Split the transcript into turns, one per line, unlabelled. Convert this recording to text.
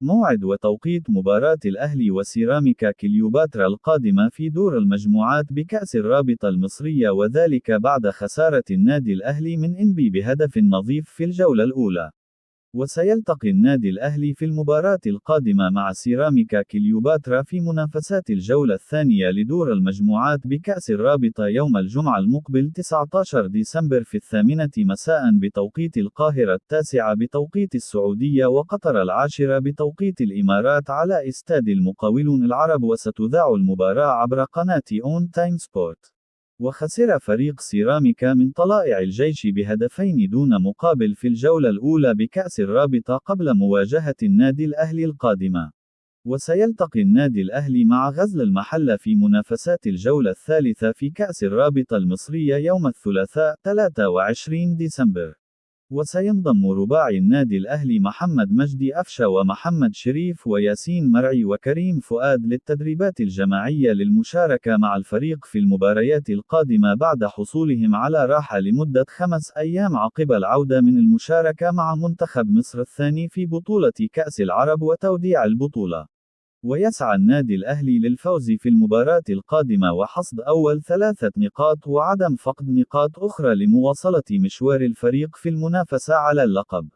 موعد وتوقيت مباراة الأهلي وسيراميكا كليوباترا القادمة في دور المجموعات بكأس الرابطة المصرية، وذلك بعد خسارة النادي الأهلي من إنبي بهدف نظيف في الجولة الأولى. وسيلتقي النادي الأهلي في المباراة القادمة مع سيراميكا كليوباترا في منافسات الجولة الثانية لدور المجموعات بكأس الرابطة يوم الجمعة المقبل 19 ديسمبر في 8 مساء بتوقيت القاهرة، 9 بتوقيت السعودية، وقطر 10 بتوقيت الإمارات، على استاد المقاولون العرب. وستذاع المباراة عبر قناة أون تايم سبورت. وخسر فريق سيراميكا من طلائع الجيش بهدفين دون مقابل في الجولة الأولى بكأس الرابطة قبل مواجهة النادي الأهلي القادمة. وسيلتقي النادي الأهلي مع غزل المحلة في منافسات الجولة الثالثة في كأس الرابطة المصرية يوم الثلاثاء 23 ديسمبر. وسينضم رباعي النادي الأهلي محمد مجدي أفشة ومحمد شريف وياسين مرعي وكريم فؤاد للتدريبات الجماعية للمشاركة مع الفريق في المباريات القادمة بعد حصولهم على راحة لمدة 5 أيام عقب العودة من المشاركة مع منتخب مصر الثاني في بطولة كأس العرب وتوديع البطولة. ويسعى النادي الأهلي للفوز في المباراة القادمة وحصد أول 3 نقاط وعدم فقد نقاط أخرى لمواصلة مشوار الفريق في المنافسة على اللقب.